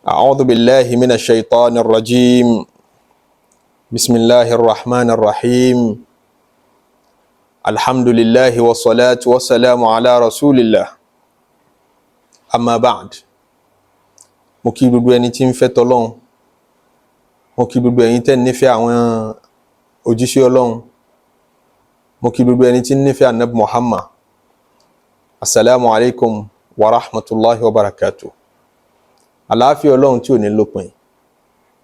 أعوذ بالله من الشيطان الرجيم. بسم الله الرحمن الرحيم. الحمد لله والصلاة والسلام على رسول الله. أما بعد. Mo kí gbogbo ẹni tí ń fẹ́ tọ́lọ́hun, mo kí gbogbo ẹ̀yin tẹ́ ń nífẹ̀ẹ́ àwọn òjíṣẹ́ Ọlọ́hun, mo kí gbogbo ẹni tí ń nífẹ̀ẹ́ Anabi Muhammad. Asalaamu alaykum wa rahmatulahi wa barakatuh. Àlàáfíà Ọlọ́run tí ò ní lópin,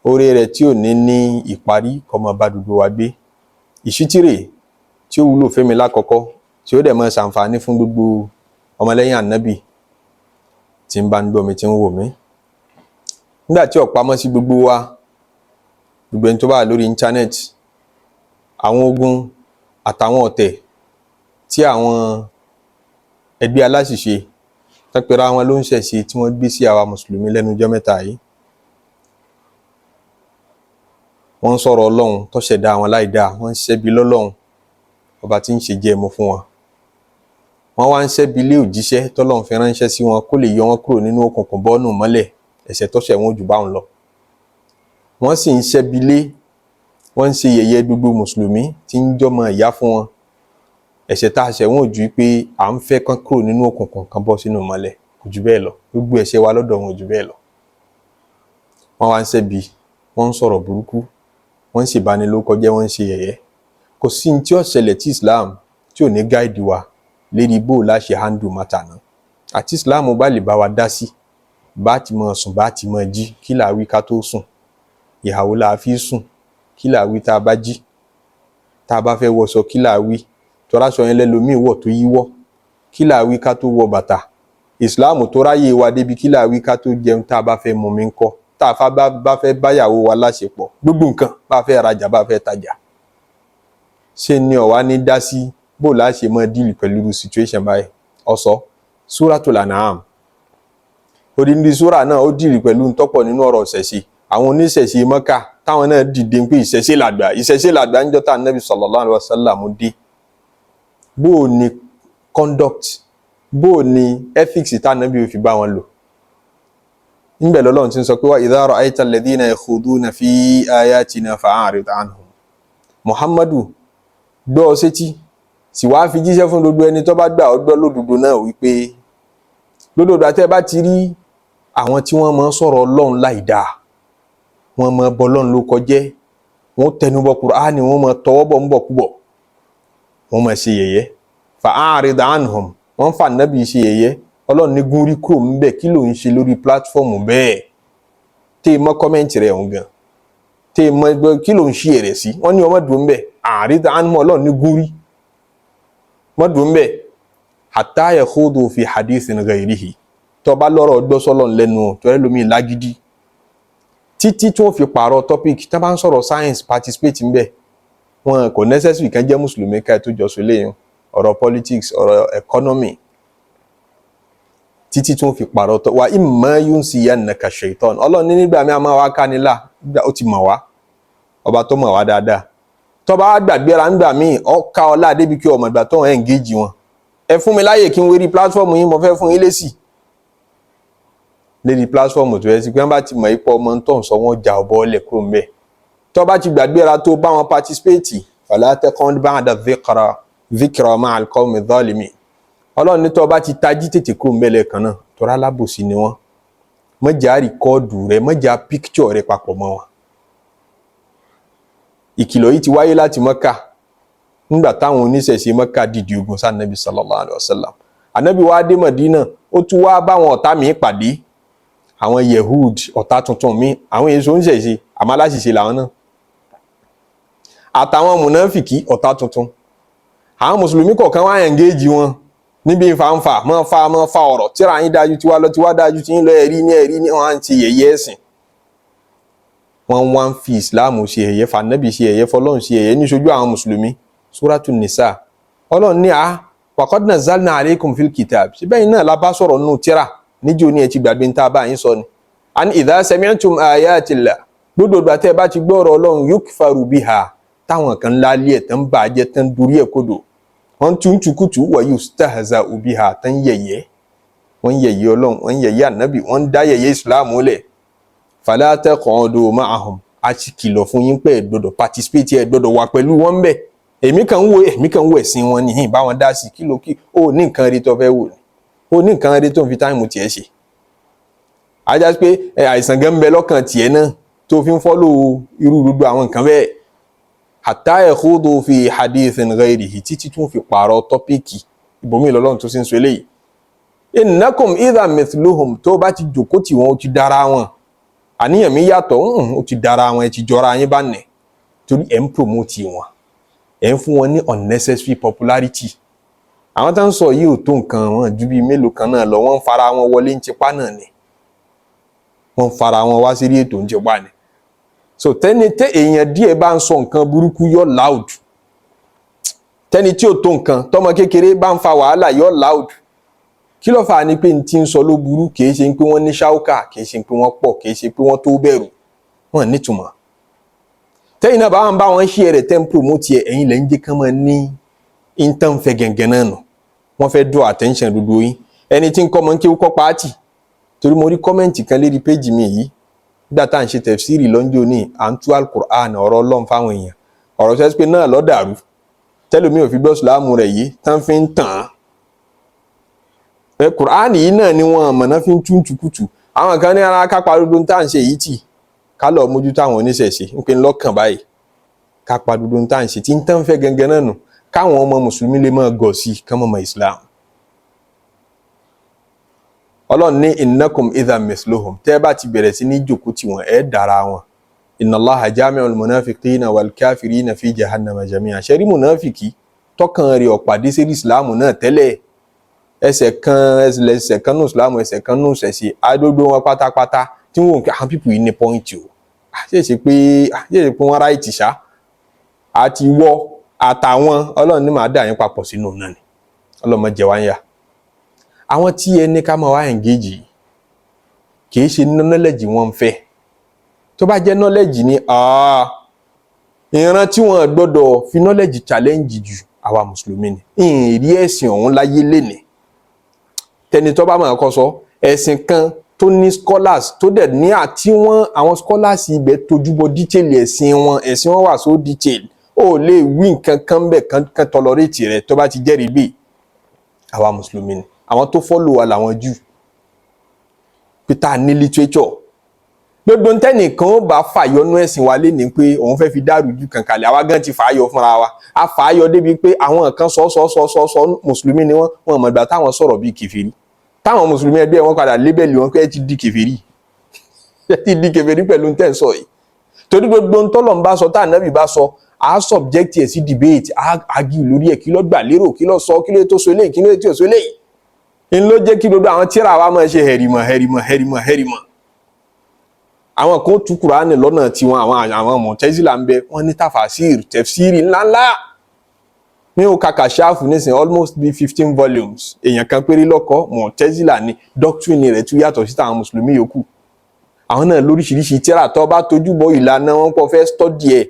oore rẹ̀ tí ò ní ní ìparí, kó máa bá gbogbo wa gbé. Ìṣítírè tí ó wúlò fẹ́mi lákọ̀ọ́kọ́, tí ó dẹ̀ máa ṣàǹfààní fún gbogbo ọmọlẹ́yìn Ànábì tí ń bá ń gbọ́ mi, tí ń wò mí. Nígbà tí ó pamọ́ sí gbogbo wa, gbogbo ẹni tó bá wà lórí íńtánẹ́ẹ̀tì, àwọn ogun àtàwọn ọ̀tẹ̀ tí àwọn ẹgbẹ́ aláṣìṣe tọ́pẹ́ra wọn ló ń ṣẹ̀ṣe tí wọ́n gbé sí àwa mùsùlùmí lẹ́nu ọjọ́ mẹ́ta yìí, wọ́n ń sọ̀rọ̀ Ọlọ́run tó ṣẹ̀dá àwọn láì dáa, wọ́n ń ṣẹ́bi lọ́lọ́run ọba tí ń ṣe jẹ́ ẹmu fún wọn. Wọ́n wá ń ṣẹ́bi lé òjíṣẹ́ tọ́lọ́run fi ránṣẹ́ sí wọn kó lè yọ wọ́n kúrò nínú òkùnkùn bọ́nù mọ́lẹ̀. Ẹ̀ṣẹ̀ tó ṣẹ̀ wọ́n jù báwọn lọ. Wọ́n sì ń ṣẹ́bi lé, wọ́n ń ṣe yẹ̀yẹ́ gbogbo mùsùlùmí tí ń jọmọ ìyá fún wọn. Ẹ̀ṣẹ̀ tá a ṣẹ̀ wọ́n ò ju pé à ń fẹ́ kán kúrò nínú òkùnkùn kan bọ́ sínú mọ́lẹ̀, kò jù bẹ́ẹ̀ lọ. Gbogbo ẹ̀ṣẹ̀ wa lọ́dọ̀ wọn ò jù bẹ́ẹ̀ lọ. Wọ́n wá ń ṣẹ́bi, wọ́n ń sọ̀rọ̀ burúkú, wọ́n ń ṣèbanilórúkọjẹ́, wọ́n ń ṣe yẹ̀yẹ́. Kò sí ní tí ó ṣẹlẹ̀ tí Islam tí ò ní gáìdì wa lérí bó o láṣẹ handle matter náà. Àti Islam bá lè bá wa dá sí bá ti máa sùn, bá ti máa jí, kí là wí ká tó sùn, ìhàwó là fi sùn, kí là wí tá a bá jí, tá a bá fẹ́ wọṣọ, kí là wí, tọ́ráṣọ yẹn lẹ́lòmíì wọ̀ tó yíwọ́, kí là wí ká tó wọ bàtà. Islam tó ráyè wa débi kí là wí ká tó jẹun, tá a bá fẹ́ mumi ńkọ́, tá a bá fẹ́ báyàwó wa láṣepọ̀, gbogbo nǹkan, bá fẹ́ rajà, bá fẹ́ tajà. Ṣé ni ọ̀wá ní dá sí bó láṣẹ mọ́ deal pẹ̀lú irú situation báyìí? Ọ̀sọ́ Suratul An'am, odindi sura náà, ó deal pẹ̀lú ntọ́pọ̀ nínú ọ̀rọ̀ ìṣẹ̀ṣe. Àwọn oníṣẹ̀ṣe Mọ́kà táwọn náà dìde pé ìṣẹ̀ṣe làgbà, ìṣẹ̀ṣe làgbà ń jọ́ta Nabi sallallahu alaihi wasallam dé. Bó o ní conduct, bó o ní ethics tá Nabi ò fi bá wọn lò ńbẹ̀ lọ́lọ́run ti ń sọ pé wa idha ra'ayta alladhina yakhuduna fi ayatina fa'arid anhum. Muhammadu, gbọ́ ọ sétí, sì wá fi jíṣẹ́ fún gbogbo ẹni tó bá gbà ọ́ gbọ́ lódodo náà wípé lódodo àti ẹ bá ti rí àwọn tí wọ́n máa ń sọ̀rọ̀ Ọlọ́run láì dáa, wọ́n máa bọ Ọlọ́run ló kọjẹ́, wọ́n tẹnubọ Kùránì, wọ́n máa tọwọ́ bọ̀ ń bọ̀ kúbọ̀, wọ́n máa ṣe yẹ̀yẹ́, fa'arid anhum, wọ́n fà nábì ṣe yẹ̀yẹ́. Ọlọ́run ní gúnrí kúrò ń bẹ̀. Kí ló ń ṣe lórí platform bẹ́ẹ̀? Tẹ́ ẹ mọ́ comment rẹ̀ ọ̀hún gan, tẹ́ ẹ mọ́ kí ló ń ṣe rẹ̀ sí? Wọ́n ní ọmọ dùn ń bẹ̀. A'rid anhum, Ọlọ́run ní gúnrí mọ́ dùn ń bẹ̀, hatta yakhudu fi hadithin ghayrihi. Tó bá lọ́rọ̀ gbọ́ sọ́lọ̀ lẹ́nu tó ẹ lómi lágídí títí tí wọ́n fi pààrọ̀ topic. Tí wọ́n bá ń sọ̀rọ̀ science, participate ń bẹ̀. Wọn kò necessary kan jẹ́ mùsùlùmí ká ẹ̀ tó jọ sọ léyìn ọ̀rọ̀ politics, ọ̀rọ̀ economy, títí tí wọ́n fi pààrọ̀ tọ́ wa. Imma yunsiyannaka shaitan, Ọlọ́run ní nígbà mi a máa wá kánilá, ó ti mọ̀ wá, ọba tó mọ̀ wá dáadáa. Tó bá gbàgbéra ńgbà míì, ọ̀ka ọlá débi kí ọmọ ìgbà tó ń engage wọn. Ẹ fún mi láyè kí n wérí platform yín, mo fẹ́ fún yín lésì lérí platform tó yẹ sí pé wọ́n bá ti mọ̀ ipò ọmọ tó ń sọ, wọ́n já ọbọ̀ ọlẹ̀ kúrò ń bẹ̀. Tó bá ti gbàgbéra tó bá wọn participate, fala taq'ud ba'da dhikra ma'al qawmi dhalimin. Ọlọ́run ní tó bá ti tají, tètè kúrò ń bẹ̀ lẹ́ẹ̀kan náà, tọ́ra alábòsí ni wọ́n. Mọ̀jà record rẹ̀, mọ̀jà picture rẹ̀ papọ̀ mọ́ wọn. Ìkìlọ̀ yìí ti wáyé láti Mọ́kà nígbà táwọn oníṣẹ̀ṣe Mọ́kà dìde ogun sí Ànábì sallallahu alayhi wa sallam. Ànábì wá dé Mọ̀dínà, ó tún wá báwọn ọ̀tá mi pàdé, àwọn Yehud, ọ̀tá tuntun mi. Àwọn èso ń ṣẹ̀ṣe, àmọ́ aláṣìṣe làwọn náà, àtàwọn mùnáfìkì, ọ̀tá tuntun. Àwọn mùsùlùmí kọ̀ọ̀kan wá engage wọn níbi ìfàǹfà, mọ́ fa mọ́ fa ọ̀rọ̀ tíra yín dájú tiwa lọ, tiwa dájú tí yín lọ, ẹ̀rí ní ẹ̀rí ní. Wọ́n á ń ti yẹ̀yẹ́ ẹ̀sìn, wọ́n wá ń fi Ìsìláàmù ṣe yẹ̀yẹ́, fànẹ́bì ṣe yẹ̀yẹ́, fọlọ́run ṣe yẹ̀yẹ́ níṣojú àwọn mùsùlùmí. Suratu Nisa, Ọlọ́run ní a waqad nazzalna alaykum fil kitab, síbẹ̀ yìí náà la bá sọ̀rọ̀ nù tíra níjó ní ẹ ti gbàgbé ní tá a bá yín sọ ni. An idha sami'tum ayatillah, gbogbo ìgbà tẹ́ ẹ bá ti gbọ́ ọ̀rọ̀ Ọlọ́run, yukfaru biha, táwọn kan lálẹ́ ẹ̀ tán bàjẹ́, tán dorí ẹ̀ kodò, wọ́n tún tukutu, wa yustahza'u biha, tán yẹ̀yẹ́, wọ́n yẹ̀yẹ́ Ọlọ́run, wọ́n yẹ̀yẹ́ ànábì, wọ́n dá yẹ̀yẹ́ Ìsìláàmù lẹ̀. Fala taq'udu ma'ahum. A ti kìlọ̀ fún yín pé ẹ gbọ́dọ̀ participate, ẹ gbọ́dọ̀ wà pẹ̀lú wọn bẹ́ẹ̀. Èmi kàn ń wo ẹ̀sìn wọn nìyí, bá wọn dá sí. Kí ló kí ó ní nǹkan rí tó fẹ́ wò ni? Ó ní nǹkan rí tó ń fi time tiẹ̀ ṣe. Ajá pé àìsàn gan ń bẹ lọ́kàn tiẹ̀ náà tó fi ń follow irú gbogbo àwọn nǹkan bẹ́ẹ̀. Hatta yakhudu fi hadithin ghayrihi, títí tún fi pààrọ̀ topic ìbomi lọ́lọ́run tó sì ń sọ eléyìí. Innakum idhan mithluhum. Tó bá ti jòkó tí wọn, ó ti dára wọn. Àníyàn mi yàtọ̀, ó ti dára wọn, ẹ ti jọra yín bá nẹ̀, torí ẹ̀ ń promote wọn, ẹ̀ ń fún wọn ní unnecessary popularity. Àwọn tó ń sọ yìí ò tó nǹkan, wọn ju bíi mélòó kan náà lọ. Wọ́n ń fara wọn wọlé ń tipá náà ni, wọ́n ń fara wọn wá sí ètò ń tipá ni. So tẹ́ni tẹ́ èèyàn díẹ̀ bá ń sọ nǹkan burúkú, yọ loud. Tẹ́ni tí ò tó nǹkan, tọmọ kékeré bá ń fa wàhálà, yọ loud. Kí ló fà á? Ni pé n tí ń sọ ló burú. Kì í ṣe pé wọ́n ní ṣáúkà, kì í ṣe pé wọ́n pọ̀, kì í ṣe pé wọ́n tó bẹ̀rù wọ́n nítumọ̀. Tẹ́yìn náà bá wọn bá wọn ṣí ẹ̀rẹ̀, tẹ́ ń promote ẹ̀, ẹ̀yin lẹ́ ń jẹ́ kán máa ní intan fẹ́ gẹ̀ǹgẹ̀ náà nù. Wọ́n fẹ́ draw attention dúdú yín. Ẹni tí ń kọ́ mọ́ ń kí kọ́ pàátì, torí mo rí comment kan lérí péjì mi yìí nígbà tá à ń ṣe tafsiri lọ́njọ́ ní à ń tú Al-Qur'an, ọ̀rọ̀ Ọlọ́run fáwọn èèyàn, ọ̀rọ̀ sẹ́sí pé náà lọ́ dàrú tẹ́lómi ò fi gbọ́ sùlámù rẹ̀ yìí tán fi ń tàn án. Ẹ Qur'an yìí náà ni wọn mọ̀nà fi ń tún tukutu. Àwọn kan ní ara kápá dúdú tá à ń ṣe yìí tì, ká lọ mójútó àwọn oníṣẹ̀ṣe ń pin lọ́kàn báyìí, kápá dúdú tá à ń ṣe tí ń tán fẹ́ gangan náà nù, káwọn ọmọ mùsùlùmí lè máa gọ̀ sí kán mọ̀ Islam. Ọlọ́run ní innakum idhan mithluhum. Tẹ́ bá ti bẹ̀rẹ̀ sí ní jòkó tí wọ́n, ẹ̀ dára wọn. Inna Allaha jami'ul munafiqina wal kafirina fi jahannama jami'a. Ṣẹ́rí munafiki tọkàn rẹ̀ ọ̀pàdé sí Islam náà tẹ́lẹ̀, ẹsẹ̀ kan, ẹsẹ̀ kan nù Islam, ẹsẹ̀ kan nù ṣẹ̀ṣẹ̀, adógbó wọn pátápátá tí wọ́n kí àwọn people yìí ní point o. Ṣe ṣe pé wọ́n right ṣá àti wọ́ àtàwọn. Ọlọ́run ní màá dà yín papọ̀ sínú náà ni. Ọlọ́run má jẹ wá ń yà. Àwọn tí ẹni ká máa wá engage yìí, kì í ṣe knowledge wọn ń fẹ́. Tó bá jẹ́ knowledge ni, ìran tí wọ́n gbọ́dọ̀ fi knowledge challenge jù, àwa mùsùlùmí ni. Ìrìn ẹ̀sìn ọ̀hún láyé lénìí, tẹni tó bá máa kọ́ sọ ẹ̀sìn kan tó ní scholars tó dẹ̀ ní àti wọ́n, àwọn scholars ibẹ̀ tójúbọ detail ẹ̀sìn wọn, ẹ̀sìn wọn wà so detail, ó lè wí nǹkan kan bẹ̀ kan tolerate rẹ̀ tó bá ti jẹ́rìí gbé. Àwa mùsùlùmí ni. Àwọn tó follow wa làwọn Júù pété ní literature. Gbogbo ntẹ́nìkan ó bá fàyọnú ẹ̀sìn wa lénìí pé òun fẹ́ fi dárújú kan kalẹ̀, àwa gan ti fàáyọ fúnra wa. A fàáyọ débi pé àwọn kan sọ sọ sọ sọ sọ, mùsùlùmí ni wọ́n, wọn mọ̀ ìgbà táwọn sọ̀rọ̀ bíi kèfèrí, táwọn mùsùlùmí ẹgbẹ́ wọn padà label wọn pé ẹ ti di kèfèrí, ẹ ti di kèfèrí pẹ̀lú ntẹ́ ń sọ yìí. Torí gbogbo ntọ́lọ̀ ń bá sọ, tá ànábì bá sọ, a subject ẹ̀ sí debate, a argue lórí ẹ̀. Kí ló gbà lérò? Kí ló sọ? Kí ló tó so eléyìí? Kí ló tó so eléyìí? Ń ló jẹ́ kí gbogbo àwọn tíra wa máa ṣe hẹ̀rìmọ̀ hẹ̀rìmọ̀ hẹ̀rìmọ̀ hẹ̀rìmọ̀. Àwọn kan tú Kùránì lọ́nà tiwọn. Àwọn Mọ̀tẹ́sílà ń bẹ, wọ́n ní tafasir, tafsiri ńláńlá ní o kàkà ṣáàfù nísìnyí, almost be 15 volumes. Èèyàn kan péré lọ́kọ́, Mọ̀tẹ́sílà ni. Doctrine rẹ̀ tún yàtọ̀ sí tàwọn mùsùlùmí yòókù. Àwọn náà lóríṣiríṣi tíra. Tó bá tójú bọ ìlànà wọn pọ̀, fẹ́ study ẹ̀,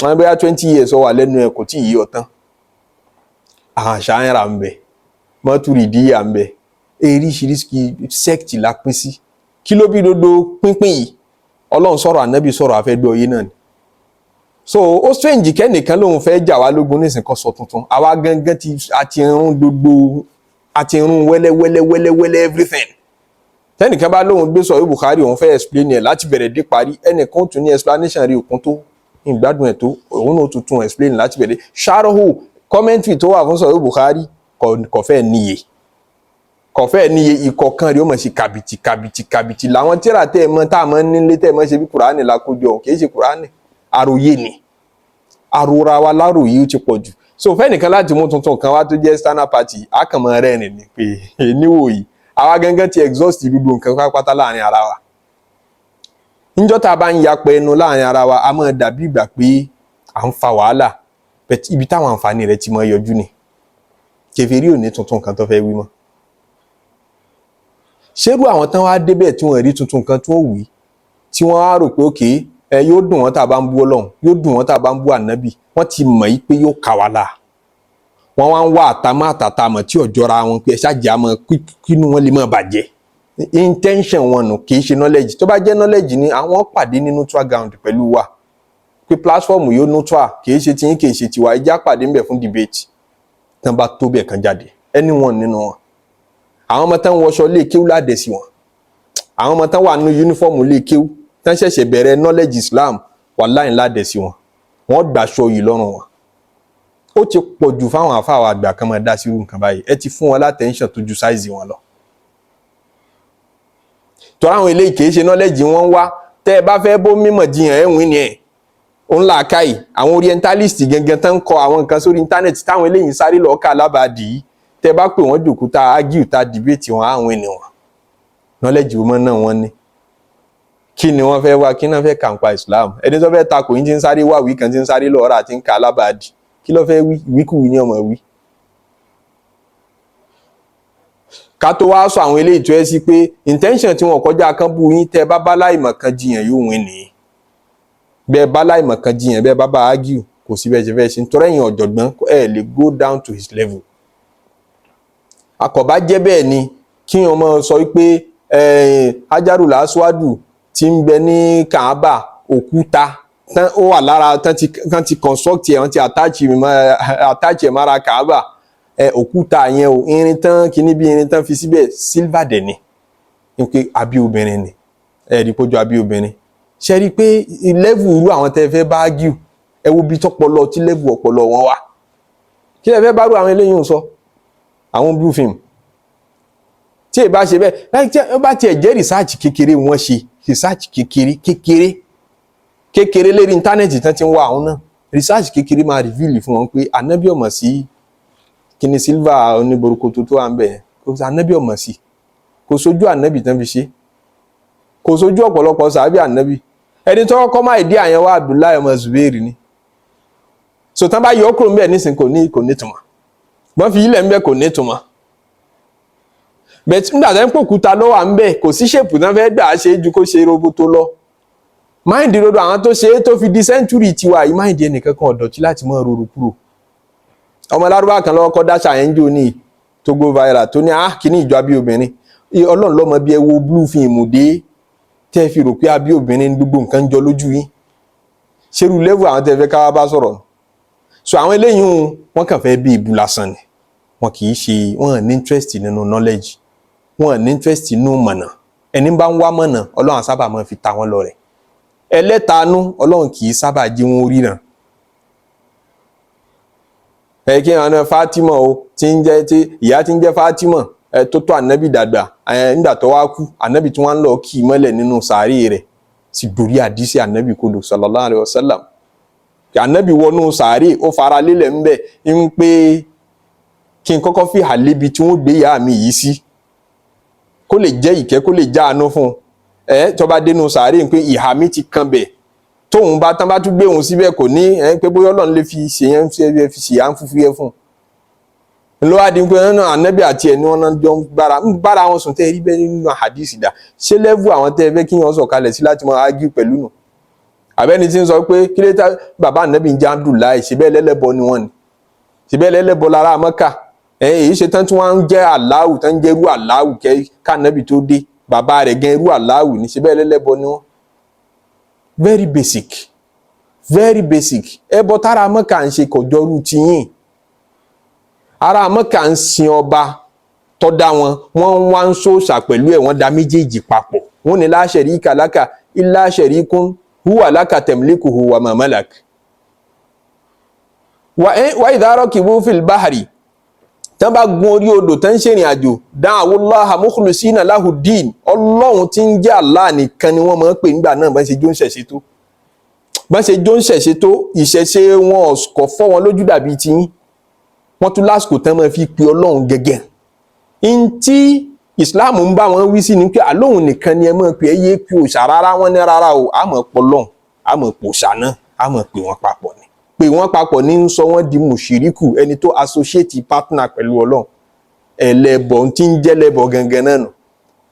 wọn bóyá 20 years ó wà lẹ́nu ẹ̀, kò tí ì yí ọ tán. Àwọn Àṣàyàrà ń bẹ, Mọ́tùrìdíyà ń bẹ, eríṣiríṣi sect la pín sí. Kí ló bí gbogbo pínpín yìí? Ọlọ́run sọ̀rọ̀, ànábì sọ̀rọ̀, àfẹ́gbẹ́ oyé náà ni. So ó strange kẹ́nìkan lòun fẹ́ jà wá lógun nísìnyí, kó sọ tuntun. Àwa gangan ti àti rún gbogbo, àti rún wẹ́lẹ́wẹ́lẹ́ wẹ́lẹ́wẹ́lẹ́ everything. Tẹ́nìkan bá lóun gbé sọ̀rọ̀ Bukhari, òun fẹ́ explain ẹ̀ láti bẹ̀rẹ̀ dé parí, ẹnìkan tún ní explanation rí òkun tó ìgbádùn ẹ̀ tó, òun náà tún explain láti bẹ̀rẹ̀. Sharahu, commentary tó wà fún sọ̀rọ̀ Bukhari, kò fẹ́ níye, kò fẹ́ níye. Ìkọ̀kan rí ó mọ̀ sí kàbìtì kàbìtì kàbìtì làwọn tíra tẹ́ ẹ mọ̀, tá a mọ̀ nílé tẹ́ ẹ mọ̀ ṣe bí Kùránì la kójọ. Kì í ṣe Kùránì, àròyé ni. Àròra wa láròyé, ó ti pọ̀ jù. So fẹ́nìkan láti mú tuntun kan wá tó jẹ́ external party, a kàn mọ́ rẹ́rìn ni pé níwò yìí, àwa gangan ti exhaust gbogbo nǹkan pátápátá láàrin ara wa. Níjọ́ tá a bá ń yapẹ ẹnu láàrin ara wa, a máa dàbí ìgbà pé à ń fa wàhálà, but ibi táwọn àǹfààní rẹ̀ ti máa yọjú ni. Kèfèrí ò ní tuntun kan tó fẹ́ wí mọ́. Ṣérú àwọn tán wá débẹ̀ tí wọ́n rí tuntun kan tí wọ́n wí, tí wọ́n á rò pé òkè ẹ yóò dùn wọ́n tá a bá ń bú Ọlọ́run, yóò dùn wọ́n tá a bá ń bú ànábì, wọ́n ti mọ̀ yí pé yóò kà wá la, wọ́n wá ń wá àtàmọ́ àtàtàmọ̀ tí ò jọra wọn pé ẹ ṣáàjì àmọ́ kínú wọn lè má bàjẹ́. Intention wọn nù, kì í ṣe knowledge. Tó bá jẹ́ knowledge ni, àwọn pàdé ní neutral ground pẹ̀lú wa, pé platform yóò neutral, kì í ṣe tiyín, kì í ṣe tiwa, ẹ já pàdé ńbẹ̀ fún debate. Tán bá tó bẹ́ẹ̀ kan jáde, anyone nínú wọn, àwọn ọmọ tán wọṣọ lé kéwú ládẹ̀ sí wọn, àwọn ọmọ tán wà nínú uniform lé kéwú tán ṣẹ̀ṣẹ̀ bẹ̀rẹ̀ knowledge Islam, wàláhì ládẹ̀ sí wọn, wọ́n gbàṣọ yìí lọ́rùn wọn. Ó ti pọ̀ jù fáwọn àfáà àgbà kan máa dá sí irú nǹkan báyìí. Ẹ ti fún wọn l'attention tó ju size wọn lọ. Tọ́ra àwọn eléyìí, kìí ṣe knowledge wọn ń wá. Tẹ́ ẹ bá fẹ́ bó mímọ̀ jiyàn, ẹ̀ ń wí ni ẹ̀ òun là káyì. Àwọn orientalist gangan tán ń kọ àwọn nǹkan sórí internet táwọn eléyìí ń sáré lọ́ọ́ kà lábàádì yìí, tẹ́ ẹ bá pè wọ́n jòkó, tá argue, tá debate wọn, àwọn ènìyàn knowledge wọn náà wọ́n ní. Kí ni wọ́n fẹ́ wá? Kí náà fẹ́ kà ń pa Islam? Ẹni tó fẹ́ takò yín ti ń sáré wá wí kan, ti ń sáré lọ́ọ́ rà, ti ń kà lábàádì, kí ló fẹ́ wí? Ìwíkúwí ni ọmọ wí. Ká tó wá sọ àwọn eléyìí tó ẹ sí pé intention tí wọn kọjá kan bú yín, tẹ bá bá láìmọ̀ kan jiyàn, yóò win nìyí. Bẹ́ẹ̀ bá láìmọ̀ kan jiyàn, bẹ́ẹ̀ bá bá argue, kò sí bẹ́ẹ̀ ṣe fẹ́ ṣe, nítorí ẹ̀yin ọ̀jọ̀gbọ́n ẹ̀ lè go down to his level. Àkọ́bá jẹ́ bẹ́ẹ̀ ni kí wọn máa sọ wípé Hajarul Aswadu tí ń bẹ ní Kaaba, òkúta tán ó wà lára tán ti construct ẹ̀, wọ́n ti attach ẹ̀ mára Kaaba ẹ. Òkúta yẹn o, irin tán kíní bí irin tán fi síbẹ̀, silver dẹ̀ ni, ní pé àbí obìnrin ni ẹ rí pójú àbí obìnrin. Ṣe rí i pé level irú àwọn tẹ́ fẹ́ bá argue, ẹ wo bí tọpọlọ tí level ọpọlọ wọn wà. Kí ẹ fẹ́ bá rú àwọn eléyìí ń sọ, àwọn blue film tí ẹ bá ṣe bẹ́ẹ̀ láì tí ẹ bá tiẹ̀ jẹ́ research kékeré, wọ́n ṣe research kékeré kékeré kékeré lérí internet tán ti ń wá àwọn náà, research kékeré máa reveal fún wọn pé ànábì ọmọ sí kíni silver oníborúkọ tó wà ń bẹ̀ yẹn. Kò sí ànábì ọmọ sí, kò sójú ànábì tán fi ṣe, kò sójú ọ̀pọ̀lọpọ̀ sàábì ànábì. Ẹni tó kọ́kọ́ máa ìdí àyẹ̀wò, Abdullahi ọmọ Zubairi ni. So tán bá yọ kúrò ńbẹ̀ nísìnyí, kò ní túmọ̀. Wọ́n fi ilẹ̀ ńbẹ̀, kò ní túmọ̀. Bẹ́ẹ̀ nígbà tẹ́ ń pòkúta ló wà ńbẹ̀, kò sí shape tán fẹ́ gbà ṣe ju kó ṣe roboto lọ. Mind rodo àwọn tó ṣe é tó fi di century tiwa yìí, mind ẹnìkan kan ọ̀dọ̀tí láti mọ́ rorò kúrò. Ọmọ lárúbá kan lọ́wọ́ kọ́ dáṣà yẹn ń jò ní tó go viral, tó ní ah, kíní ìjọ abí obìnrin. Ọlọ́run lọ́mọ bí ẹ wo blue film dé tẹ́ ẹ fi rò pé abí obìnrin ní gbogbo nǹkan ń jọ lójú yín. Ṣerú level àwọn tẹ́ ẹ fẹ́ ká wá bá sọ̀rọ̀? So àwọn eléyìí, wọn kàn fẹ́ bí ìbú lásán ni. Wọn kì í ṣe, wọn ní interest nínú knowledge, wọn ní interest nínú mọ̀nà. Ẹni bá ń wá mọ̀nà, Ọlọ́run sábà máa fi ta wọn lọ rẹ̀. Ẹlẹ́tanú, Ọlọ́run kì í sábà jí wọn ríran. Ẹ kí wọn náà Fatima o, tí ń jẹ́ tí ìyá tí ń jẹ́ Fatima ẹ tó tó ànábì dàgbà ẹ, nígbà tó wá kú, ànábì tí wọ́n ń lọ kì í mọ́lẹ̀ nínú sàárè rẹ̀, sì dorí àdísí ànábì kodò, sallallahu alaihi wasallam. Ànábì wọnú sàárè, ó fara lélẹ̀ ńbẹ̀ ń pé kí n kọ́kọ́ fi hà lébi tí wọ́n gbé ìyá mi yìí sí, kó lè jẹ́ ìkẹ́, kó lè já àánú fún un. Ẹ tó bá dénú sàárè ń pé ìhà mi ti kan bẹ̀, tóun bá tán bá tún gbé òun síbẹ̀, kò ní ẹ pé bóyá Ọlọ́run lè fi ṣe yẹn, fi ṣe yà ń fúfú yẹ fún un. Ló wá di pé náà ànábì àti ẹ̀ ní wọn jọ ń bára wọn sùn. Tẹ́ ẹ rí bẹ́ẹ̀ nínú àdìsí dà? Ṣé level àwọn tẹ́ ẹ fẹ́ kí wọ́n sọ̀kalẹ̀ sí láti máa argue pẹ̀lú nù? Àbẹ́ni tí ń sọ pé kí ló tá bàbá ànábì ń jẹ́ Abdullahi, ṣe bẹ́ẹ̀ lẹ́lẹ́bọ ni wọ́n ni, ṣe bẹ́ẹ̀ lẹ́lẹ́bọ lára Mọ́kà ẹ, èyí ṣe tán tí wọ́n ń jẹ́ Aláwù, tán ń jẹ́ irú Aláwù kẹ́ kánábì tó dé, bàbá rẹ̀ gan irú Aláwù ni, ṣe bẹ́ẹ̀ lẹ́lẹ́bọ ni wọ́n. Very basic, very basic. Ẹbọ tára Mọ́kà ń ṣe kò jọrú tiyín. Ará Mọ́kà ń sin ọba tó dá wọn, wọ́n wá ń sòòṣà pẹ̀lú ẹ̀, wọ́n da méjèèjì papọ̀. Wọ́n ní la sharika laka illa sharikun huwa laka tamlikuhu wa ma malak. Wa idha rakibu fil bahri, tán bá gun orí odò, tán ń ṣèrìn àjò, da'u Allaha mukhlisina lahu din, Ọlọ́run tí ń jẹ́ Allah nìkan ni wọ́n máa ń pè nígbà náà. Bá ṣe jó ń ṣẹ̀ṣẹ̀ tó, bá ṣe jó ń ṣẹ̀ṣẹ̀ tó, ìṣẹ̀ṣe wọn kò fọ́ wọn lójú dàbí tiyín. Wọ́n tún lásìkò tán máa fi pe Ọlọ́run gẹ́gẹ́. Ntí Islam ń bá wọn wí sí ni pé àlóhùn nìkan ni ẹ máa pè é, yé pé òòṣà rárá. Wọn ní rárá o, a máa pọ̀ lọ́hùn, a máa pò òòṣà náà, a máa pè wọ́n papọ̀ ni. Pè wọ́n papọ̀ ní ń sọ wọ́n di mùṣíríkù, ẹni tó associate partner pẹ̀lú Ọlọ́run, ẹlẹ́bọ̀ tí ń jẹ́ lẹ́bọ̀ gangan náà nù.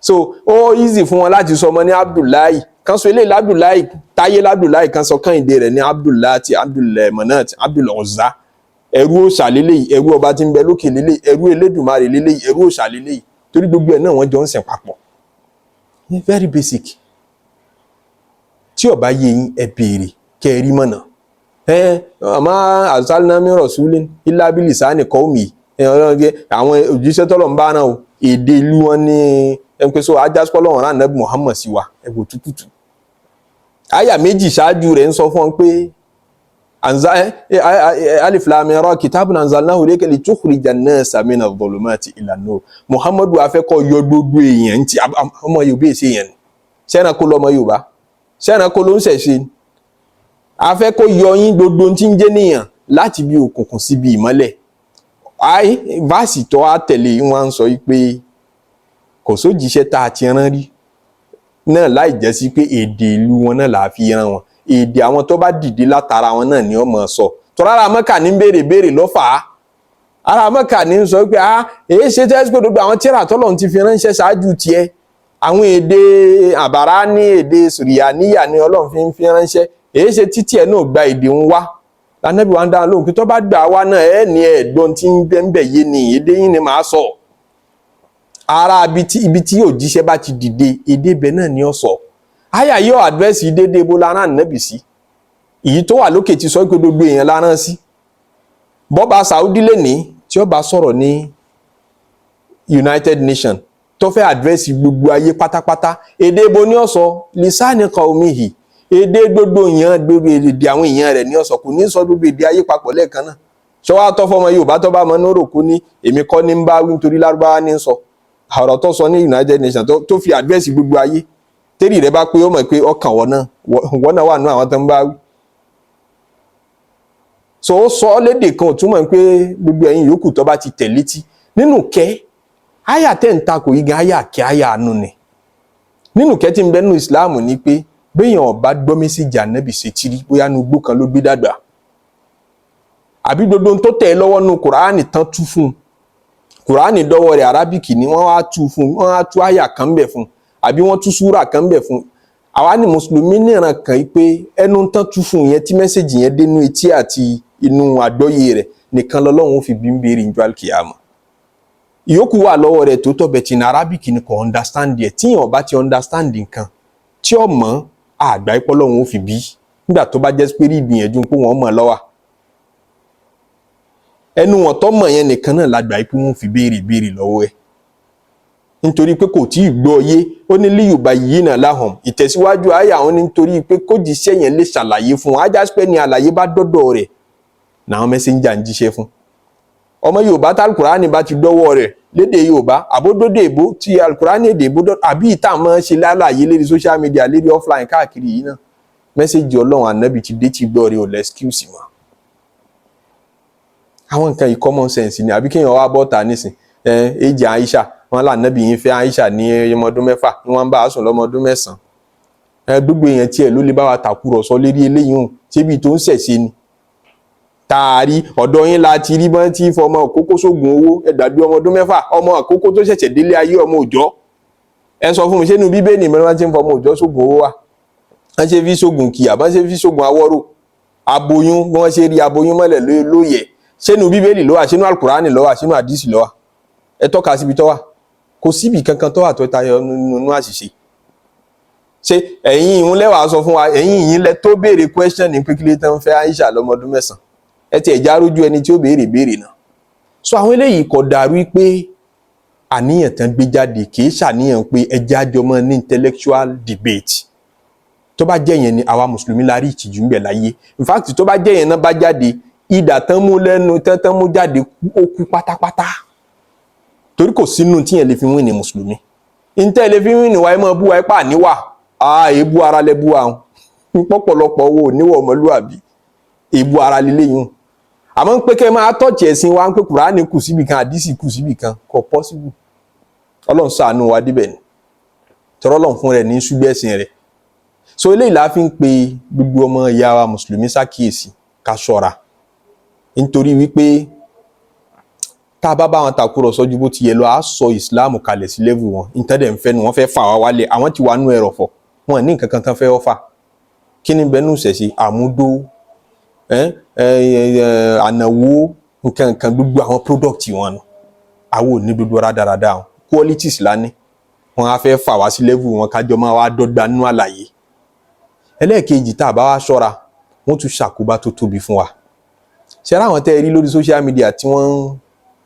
So ó easy fún wọn láti sọ ọmọ ní Abdullahi kan, sọ eléyìí Abdullahi, Táyé Abdullahi kan, sọ Kẹ́hìndé rẹ̀ ní Abdullahi àti Abdullahi Manat, Abdul Uzza, ẹrú òòṣà lélẹ́yìí, ẹrú ọba tí ń bẹ lókè lélẹ́yìí, ẹrú Elédùmarè lélẹ́yìí, ẹrú òòṣà lélẹ́yìí, torí gbogbo ẹ̀ náà wọ́n jọ ń sìn papọ̀. Very basic. Tí ó bá yé yín, ẹ béèrè kẹ́ ẹ rí mọ̀nà. Ẹ àmọ́ arsalna min rasulin illa bilisani qaumi. Ẹ Ọlọ́run jẹ́ àwọn òjíṣẹ́ tọ́lọ̀ ń bá náà o, èdè ìlú wọn ní ẹ ń pè so ajásùpọ̀ lọ́wọ́n rán Ànábì Muhammad sí wa. Ẹ wò túkùtù. Àyà méjì ṣáájú rẹ̀ ń sọ fún ọ pé anza ẹ ẹ alif lam ra kitabun anzalnahu ilayka litukhrijan nasa mina dhulumati ila nur. Muhammadu afẹ́kọ̀ yọ gbogbo èèyàn ti ọmọ Yorùbá èsì èèyàn ni sẹ́ranko lọmọ Yorùbá, sẹ́ranko ló ń ṣẹ̀ṣe. Afẹ́kọ̀ yọ yín gbogbo tí ń jẹ́ níyàn láti bí òkùnkùn síbi ìmọ́lẹ̀. Ayi verse tó á tẹ̀lé wọn sọ pé kò sójíṣẹ́ tá a ti rán rí náà láì jẹ́ sí pé èdè ìlú wọn náà là á fi rán wọn. Èdè àwọn tó bá dìde látara wọn náà ni wọ́n mọ̀ sọ. Tọ́lá ara Mẹ́kà ní béèrè béèrè lọ́fà á. Ara Mẹ́kà ní sọ pé ah, èyí ṣe tẹ́ pé gbogbo àwọn tíra tọ́lọ́run ti fi ránṣẹ́ ṣáájú tiẹ̀, àwọn èdè àbàrá ní èdè sùrìyàníyà ni Ọlọ́run fi ń fi ránṣẹ́, èyí ṣe títí ẹ̀ náà gba èdè ń wá? Lànàbí wa ń dáhùn lóhùn pé tó bá gbà wá náà, ẹ̀ ní ẹ̀gbọ́n tí ń bẹ́ ń bẹ̀ yé ni èdè yín ni màá sọ. Ara ibi tí òjíṣẹ́ bá ti dìde, èdè ibẹ̀ náà ni ó sọ. Àyà yóò address déédéé bó lára nàbì sí. Èyí tó wà lókè ti sọ pé gbogbo èèyàn lára sí. Bọ́ba Saudi lè ní tí ó bá sọ̀rọ̀ ní United Nations, tó fẹ́ address gbogbo ayé pátápátá, èdè ibo ni ó sọ? Lisani qaumihi, èdè gbogbo èèyàn, gbogbo èdè àwọn èèyàn rẹ̀ ni ó sọ. Kò ní sọ gbogbo èdè ayé papọ̀ lẹ́ẹ̀kan náà. Ṣọwọ́ àtọ́ fọmọ Yorùbá tó bá mọ nóró kó ní èmi kọ́ ní ń bá wí nítorí Lárúbáwá ní sọ. Ọ̀rọ̀ tó sọ ní United Nations tó fi address gbogbo ayé, tẹ́rì rẹ bá pé, ó mọ̀ pé ọkàn wọ́n náà, wọ́n náà wà nínú àwọn tó ń bá wí. So ó sọ ọ́ lédè kan ò túmọ̀ pé gbogbo ẹ̀yin yòókù tó bá ti tẹ̀ létí nínú kẹ́ àyà tẹ́ ń takò yìí gan, àyà kẹ́ àyà àánú ni. Nínú kẹ́ tí ń bẹ nínú Ìsìláàmù ni pé béèyàn ọba gbọ́ message Ànábì ṣe tírí, bóyá nu igbó kan ló gbé dàgbà, àbí gbogbo ohun tó tẹ̀ ẹ́ lọ́wọ́ nínú Kùránì tán tú fún un, Kùránì dọ́wọ́ rẹ̀, Arábìkì ni wọ́n wá tú fún un, wọ́n á tú àyà kan bẹ̀ fún un, àbí wọ́n tú súrà kan bẹ̀ fún un. Àwa ní mùsùlùmí níran kan yìí pé ẹnu tán tú fún un yẹn, tí message yẹn dénú etí àti inú àgbọ́yé rẹ̀ nìkan lọ́lọ́run ó fi bí ń béèrè níjọ́ àlùkìyàmọ̀. Ìyókù wà lọ́wọ́ rẹ̀ tó tọ́ bẹ̀ tí ní Arábìkì ni, kò understand ẹ̀. Tíyàn bá ti understand nǹkan tí ó mọ̀, àgbà ìpọ́lọ́run ó fi bí nígbà tó bá jẹ́ pé rí ìgbìyànjú pé wọ́n mọ̀ lọ́wọ́ ẹnu wọn tó mọ̀ yẹn nìkan náà lágbà pé wọ́n fi béèrè béèrè lọ́wọ́ ẹ̀, nítorí pé kò tí ì gbọ́ yé. Ó ní liyubayyina lahum, ìtẹ̀síwájú àyà àwọn ní nítorí pé kójíṣẹ́ yẹn lè ṣàlàyé fún wọn. Ajá pé ní àlàyé bá dọ́dọ̀ rẹ̀ làwọn messenger ń jíṣẹ́ fún. Ọmọ Yorùbá tá Alukurani bá ti dọ́wọ́ rẹ̀ lédè Yorùbá, àbódódé èbó tí Alukurani èdè èbó àbí ìta máa ń ṣe lálàyé lérí social media, lérí offline káàkiri yìí náà, message Ọlọ́run Ànábì ti dé tí gbọ́ rẹ̀, ò l'excuse mọ́. Àwọn nǹkan yìí, common sense ni. Àbí kéèyàn wá bọ́ta nísìn ẹ èjì Aisha wọn là nábì yín fẹ́ Aisha ní ọmọ ọdún 6 ni wọ́n bá a sùn lọ́mọ ọdún 9. Ẹ gbogbo èèyàn tiẹ̀ ló lè bá wa tàkúrọ̀sọ lérí eléyìí hùn. Ṣébi tó ń ṣẹ̀ṣe ni taari ọ̀dọ̀ yín la ti rí bọ́n tí fọmọ òkókó sógun owó. Ẹ gbàgbé ọmọ ọdún 6, ọmọ àkókò tó ṣẹ̀ṣẹ̀ délé ayé, ọmọ òòjọ́. Ẹ sọ fún mi, ṣé inú Bíbélì mi wọ́n ti ń fọmọ òòjọ́ sógun owó wa? Wọ́n ṣe fi sógun kìyà, wọ́n ṣe fi sógun awọ́rò, aboyún bí wọ́n ṣe rí aboyún mọ́lẹ̀ lóye. Ṣé inú Bíbélì ló wà? Ṣé inú Alukurani ló wà? Ṣé inú àdìsí ló wà? Ẹ tọ́ka síbi tó wà. Kò síbi kankan tó wà tó tayọ nínú àṣìṣe. Ṣé ẹ̀yin ìhun lẹ́wàá sọ fún wa? Ẹ̀yin ìyín lẹ tó béèrè question ní pé kí ló tán fẹ́ Aisha lọ́mọdún 9. Ẹ ti ẹ̀já rójú ẹni tí ó béèrè béèrè náà. So àwọn eléyìí kò dàrú pé àníyàn tán gbé jáde kì í ṣàníyàn pé ẹjẹ́ àjọmọ́ ní intellectual debate. Tó bá jẹ́ yẹn ni, àwa mùsùlùmí la rí ìtìjú ń bẹ láyé. In fact, tó bá jẹ́ yẹn náà bá jáde, ìdà tán mú lẹ́nu tán tán mú jáde, ó kú pátápátá, torí kò sínú tíyẹn lè fi wín ní mùsùlùmí. Ntẹ́ lè fi wín ní wa, ẹ máa bú wa, ẹ pa níwà èébú ara lẹ bú wa pọ̀pọ̀lọpọ̀ owó níwọ̀ ọmọlúwàbí, èébú ara lílé yìí. Àmọ́ ń pé kẹ́ máa tọ́ọ̀tì ẹ̀sìn wa, ń pé Kùránì kù síbì kan, àdìsí kù síbì kan, kò possible. Ọlọ́run ṣàánú wa díbẹ̀ ni, tọ́rọ́ Ọlọ́run fún rẹ̀ ní ṣúgbẹ́sìn rẹ̀. So eléyìí la fi ń pe gbogbo ọmọ ìyá wa mùsùlùmí ṣàkíyèsí, ká ṣọ́ra, nítorí wípé tá a bá bá wọn tàkúrọ̀sọ ju bó ti yẹ lọ, á sọ ìsìláàmù kalẹ̀ sí level wọn. Ìtẹ́dẹ̀ ń fẹ́ nu, wọ́n fẹ́ fà wá wálẹ̀. Àwọn ti wà nú ẹrọ̀fọ̀, wọn ní nǹkan kan tán fẹ́ ọ́fà. Kí ni bẹ́ẹ̀ nù ṣẹ̀ṣẹ̀ àmúdó ànáwó nǹkan nǹkan, gbogbo àwọn product wọn nù. Àwọn ò ní gbogbo rádaràda. Àwọn qualities la ní. Wọn á fẹ́ fà wá sí level wọn, kájọ máa wá dọ́gba nínú àlàyé. Ẹlẹ́ẹ̀kejì, tá a bá wá ṣọ́ra, wọ́n tún ṣàkóbá tó tóbi fún wa. Ṣe ara àwọn tẹ́ ẹ rí lórí social media tí wọ́n ń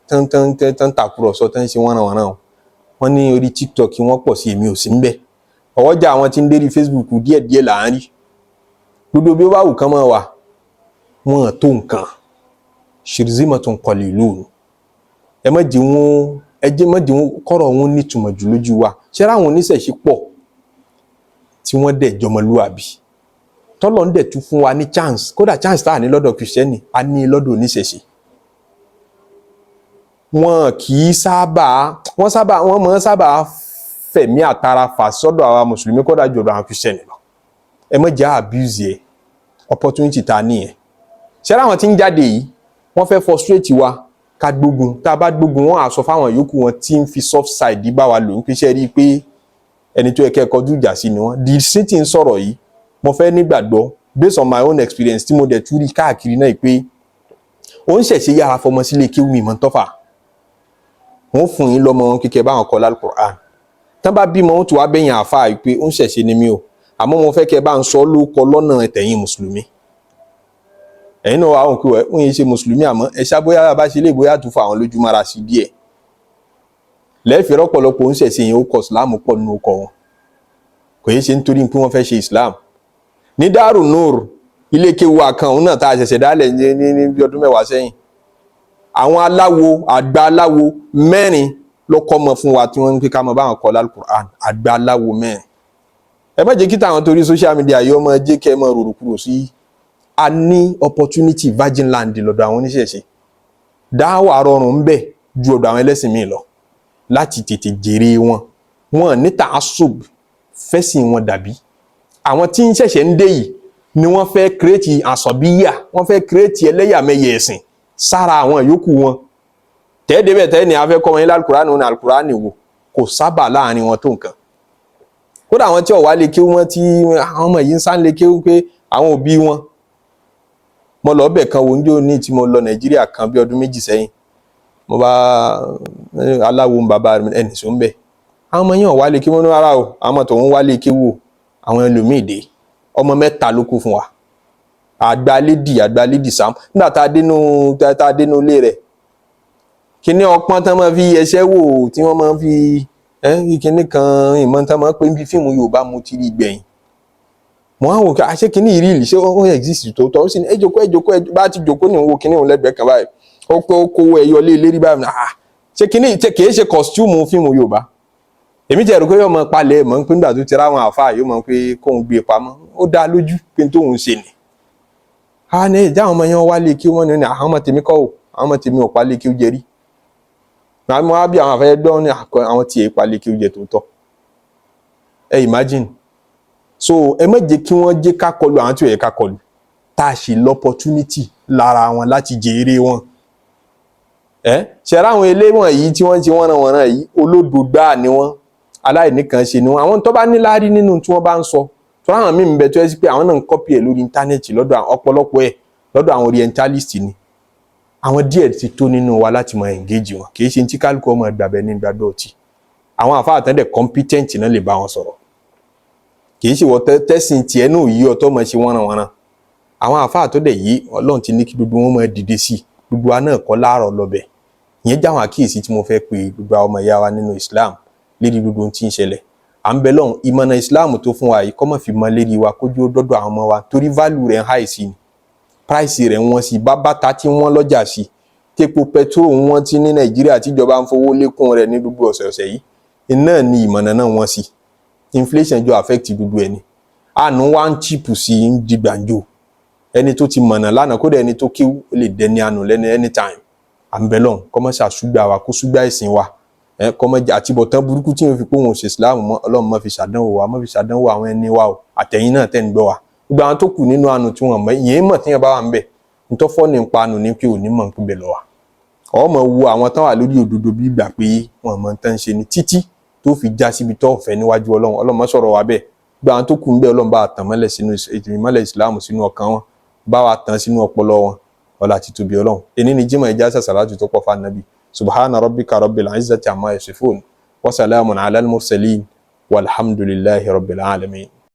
tán tán tán tán tàkúrọ̀sọ, tán ṣe wọ́nranwọ̀nran, wọ́n ní orí TikTok wọ́n pọ̀ sí, èmi ò sí ń bẹ̀. Ọwọ́jà àwọn tí ń dérí Facebook díẹ̀díẹ̀ là ń rí. Gbogbo bí ó bá wù kán máa wà, wọn tó nǹkan. Shirzimatun qalilun. Ẹ má jẹ́ wọn, ẹ jẹ́ má jẹ́ wọn kọ́rọ̀ wọn nítumọ̀ jù lójú wa. Ṣé àwọn oníṣẹ̀ṣe pọ̀ tí wọ́n dẹ̀ jọmọlúwàbí, tọ́lọ̀ ń dẹ̀ tún fún wa ní chance? Kódà chance tá à ní lọ́dọ̀ Kìrìsìtẹ́nì, a ní lọ́dọ̀ oníṣẹ̀ṣe. Wọn kì í sábà, wọ́n sábà, wọ́n máa ń sábà fẹ̀mí àtara fà sọ́dọ̀ àwa mùsùlùmí, kódà jọ̀dọ̀ àwọn Kìrìsìtẹ́nì lọ. Ẹ má jẹ́ abuse ẹ̀, opportunity tá a ní yẹn. Ṣé àwọn tí ń jáde yìí, wọ́n fẹ́ frustrate wa ká gbógun. Tá a bá gbógun, wọ́n á sọ fáwọn yòókù wọn tí ń fi soft side bá wa lò ń pèsè rí i pé ẹni tó yẹ kẹ́ ẹ kọjú ìjà sí ni wọ́n. The city ń sọ̀rọ̀ yìí, mo fẹ́ nígbàgbọ́, based on my own experience tí mo dẹ̀ tún rí káàkiri náà, pé ó ń ṣẹ̀ṣẹ̀ yára fọmọ sílé kéwù mi mọ́ tọ́fà. Wọ́n fún yín lọ́mọ wọn kíkẹ́ báwọn kọ́ lálùkùránì. Tán bá bímọ, wọn tún wá bẹ̀yìn àáfàá pé ó ń ṣẹ̀ṣẹ̀ ni mí o, àmọ́ mo fẹ́ kẹ́ bá ń sọ lóko lọ́nà tẹ̀yìn mùsùlùmí. Ẹ̀yin náà wà wọn pé wọ́n yìí ṣe mùsùlùmí, àmọ́ ẹ ṣá bóyá bá ṣe lè bóyá tún fún àwọn lójúmọ́ra sí díẹ̀ lẹ́ẹ̀fì. Rọ́pọ̀lọpọ̀ ń ṣẹ̀ṣẹ̀ yẹn, ó kọ ìsìláàmù pọ̀ nínú ọkọ̀ wọn. Kò yẹ ṣe nítorí pé wọ́n fẹ́ ṣe ìsìláàmù. Ní Daaru Nur, ilé kéwu àkàn òun náà tá a ṣẹ̀ṣẹ̀ dálẹ̀ ní bí ọdún 10 sẹ́yìn, àwọn aláwo, àgbà aláwo mẹ́rin ló kọ́ mọ fún wa tí wọ́n ń pè ká mọ báwọn kọ́ lálùkùránì. Àgbà aláwo mẹ́rin. Ẹ má jẹ́ kí táwọn torí social media yìí ọmọ jẹ́ kẹ́ ẹ mọ rorò kúrò sí. A ní opportunity, virgin land lọ́dọ̀ àwọn oníṣẹ̀ṣe. Dáwà rọrùn ń bẹ ju ọ̀dọ̀ àwọn ẹlẹ́sìn míì lọ láti tètè jèrè wọn. Wọn ní ta'assub fẹ́sìn wọn dàbí àwọn tí ń ṣẹ̀ṣẹ̀ ń dé yìí ni wọ́n fẹ́ create àsọ̀bíyà, wọ́n fẹ́ create ẹlẹ́yàmẹ̀yẹ̀ ẹ̀sìn sára àwọn yòókù wọn. Tẹ́ẹ̀dẹ́bẹ̀ tẹ́ẹ̀ ni a fẹ́ kọ́ wọn ní alukurani ní alukurani wò kò sábà láàrin wọn tó nǹkan. Kódà àwọn tí ò wá lè kéwú wọn, tí àwọn ọmọ yìí ń sá lè kéwú pé àwọn òbí wọn. Mo lọ ọbẹ̀ kan wo ní òní tí mo lọ Nàìjíríà kan bí ọdún 2 sẹ́yìn. Mo bá aláwo ń bàbá ẹnì sọ ń bẹ̀, àwọn ọmọ yẹn ò wá lè kéwú ní rárá o, àwọn ọmọ tòun wá lè kéwú o. Àwọn ẹlòmíì dé, ọmọ mẹ́ta ló kú fún wa. Àgbà lédì sam nígbà tá a dénú ilé rẹ̀, kíní ọpọ́n tán máa fi ẹsẹ̀ wò, tí wọ́n máa fi kíní kan ìmọ̀ tán máa ń pè ní fíìmù Yorùbá, mo ti rí gbẹ̀yìn. Mo á wò pé àṣé kíní ìrìlì, ṣé ó exist tó tọ́? Ó sì ní ẹ jókòó, ẹ jókòó, ẹ bá ti jókòó ní wo kíní òun lẹ́gbẹ̀ẹ́ kan báyìí, ó kó kówó ẹyọ lé lérí báyìí. Ah, ṣé kíní kìí ṣe costume fíìmù Yorùbá? Èmi jẹ́ rò pé yóò mọ palẹ̀ mọ́ pé nígbà tó ti ráwọn àáfàá, yóò mọ̀ pé kóun gbé e pamọ́. Ó dá lójú pé tóun ṣe ni. A ní ìjà àwọn ọmọ yẹn wá lé kí wọ́n ní àwọn ọmọ tèmi kọ́ ò, àwọn ọmọ tèmi ò pa lé kí ó jẹ rí. Màá wá bí àwọn àfẹ́ gbọ́ ní àwọn tí pa lé kí ó jẹ tòótọ́. Ẹ imagine. So ẹ má jẹ́ kí wọ́n jẹ́ ká kọlu àwọn tí ò yẹ ká kọlu, tá a ṣe l'opportunity lára wọn láti jèrè wọn. Ẹ ṣẹ̀rá àwọn eléwọ̀n yìí tí wọ́n ti wọ́n ràn wọ́n ràn yìí, olódo gbáà ni wọ́n, aláìníkan ṣe ni wọ́n. Àwọn tó bá níláárí nínú tí wọ́n bá ń sọ tó, àwọn míì ń bẹ tó yẹ sí pé àwọn náà ń copy ẹ̀ lórí íńtánẹ́ẹ̀tì lọ́dọ̀ ọ̀pọ̀lọpọ̀ ẹ̀ lọ́dọ̀ àwọn orientalist ni. Àwọn díẹ̀ ti tó nínú wa láti máa engage wọn. Kì í ṣe tí kálukú ọmọ ìgbàbẹ ní gbàgbọ́ ọtí. Àwọn àfáà àtẹ́ndẹ̀ competent náà lè bá wọn sọ̀rọ̀. Kì í ṣe wọ́n tẹ́sìn tiẹ̀ náà yí ọtọ́ máa ṣe wọ́nranwọ́nran. Àwọn àfáà tó dẹ̀ yí, Ọlọ́run ti ní kí gbogbo wọn máa dìde sí i. Gbogbo wa náà kọ́ láàrọ̀ lọ́bẹ̀. Ìyẹn jáwọn àkíyèsí tí mo fẹ́ pe gbogbo àwọn ọmọ ìyá wa nínú Islam lérí gbogbo ohun tí ń ṣẹlẹ̀. À ń bẹ lọ́hùn, ìmọ̀nà Islam tó fún wa yìí, kó má fi mọ lérí wa, kójú ó dọ́dọ̀ àwọn ọmọ wa, torí value rẹ̀ ń high sí ni, price rẹ̀ ń wọ́n sí, bábàtà tí wọ́n lọ́jà sí, tepo petrol wọ́n ti ní Nàìjíríà tíjọba ń fowó lékún rẹ̀ ní gbogbo ọ̀sẹ̀ọ̀sẹ̀ yìí, iná ni ìmọ̀nà náà wọ́n sí. Inflation jọ affect gbogbo ẹ̀ ni. Àánú wa ń cheap sí i, ń di gbàǹjo. Ẹni tó ti mọ̀nà lánàá, kódà ẹni tó kíw, ó lè dẹni àánú lẹ́nu anytime. À ń bẹ lọ́hùn, kó má ṣàṣùgbà wa, kó ṣùgbà ẹ̀sìn wa, ẹ kó má àtibọ̀tán burúkú tí wọ́n fi pé òun ò ṣe Islam mọ́. Ọlọ́run má fi ṣàdánwò wa, má fi ṣàdánwò àwọn ẹni wa o, àtẹ̀yìn náà tẹ̀ ń gbọ́ wa. Gbogbo àwọn tó kù nínú àánú tí wọ́n mọ̀ ìyẹn mọ̀, tí wọ́n bá wà ń bẹ̀ ntọ́fọ́ ní pa àánú ní pé òní mọ̀ ń pín bẹ̀ lọ wa. Ọmọ wo àwọn tán wà lórí òdodo bí ìgbà pé wọn mọ̀ tán ṣe ni, títí tó fi já síbi tó ọ̀fẹ́ níwájú Ọlọ́run. Ọlọ́run má sọ̀rọ̀ wa bẹ́ẹ̀. Gbogbo àwọn tó kù ń bẹ̀, Ọlọ́run bá tàn mọ́lẹ̀ sínú ìmọ́lẹ̀ Ìsìláàmù sínú ọkàn wọn, bá wa tàn sínú ọpọlọ wọn. Ọlá àti tóbi Ọlọ́run. Èní ni Jímọ̀, ìjà sàṣàlátù tó pọ̀ fún Ànábì. Subhana rabbika rabbil izzati amma yasifun. Wa salamun ala al-mursalin, walhamdulillahi rabbil alamin.